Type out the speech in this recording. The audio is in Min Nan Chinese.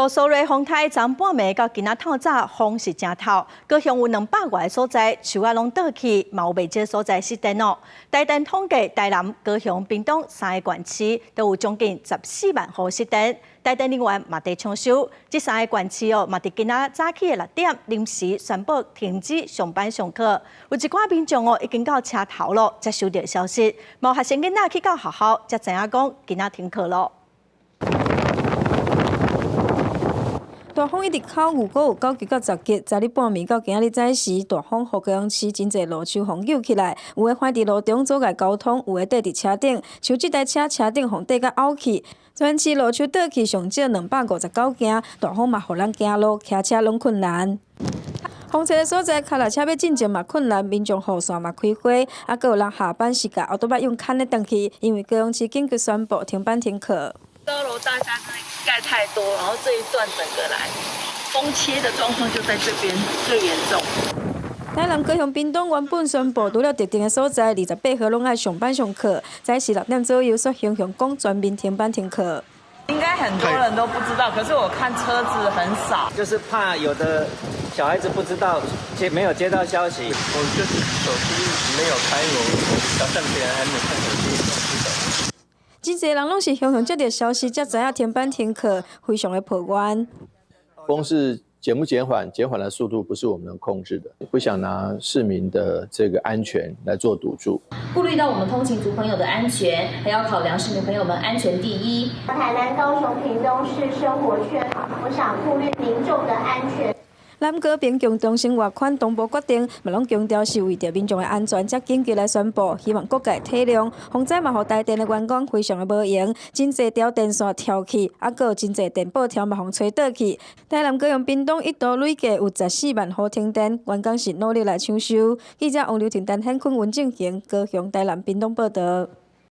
杜蘇芮風颱昨半暝到今仔透早，風是誠透，高雄有200外個所在樹仔攏倒去，嘛有袂少所在失電哦。台電統計，台南、高雄、屏東三个縣市都有將近14萬戶失電。台電人員嘛佇搶修，這三个縣市哦，嘛佇今仔早起的6點臨時宣布停止上班上課。有一寡民眾哦已經到車頭囉，才收著消息。嘛有學生囡仔去到學校，才知影講今仔停課囉。大風一直口預估有9級到10級，昨日半暝到今仔日早時，大風予高雄市真濟路樹予扭起來，有的橫佇路中阻礙交通，有的硩佇車頂，像這台車車頂予硩甲凹去。全市路樹倒去上少259件，大風嘛予人行路、騎車攏困難。風切的所在，跤踏車欲進前嘛困難，民眾雨傘嘛開花，啊，閣有人下班時共後桌仔用牽的轉去，因為高雄市緊急宣布停班停課。高樓大廈真的蓋太多，然後這一段整個來風切的狀況就在這邊最嚴重。台南、高雄、屏東原本宣布，除了特定的所在，28號攏愛上班上課。早時6點左右，煞雄雄講全面停班停課。應該很多人都不知道，可是我看車子很少，就是怕有的小孩子不知道接沒有接到消息。我就是手機沒有開，我早上起來還沒看手機。真濟人攏是雄雄接著消息，才知影停班停課，非常的抱怨。風勢減不減緩，減緩的速度不是我們能控制的，不想拿市民的這個安全來做賭注。顧慮到我們通勤族朋友的安全，還要考量市民朋友們安全第一。台南、高雄、屏東市生活圈，我想顧慮民眾的安全。南高屏中中生活圈同步決定，嘛攏強調是為著民眾的安全，才緊急來宣布，希望各界體諒。風災嘛，予台電的員工非常的無閒，真濟條電線跳去，啊，閣有真濟電報柱嘛予吹倒去。台南、高雄、屏東一度累計有14萬戶停電，員工是努力來搶修。記者王劉婷、陳顯坤、文正賢，高雄、台南、屏東報導。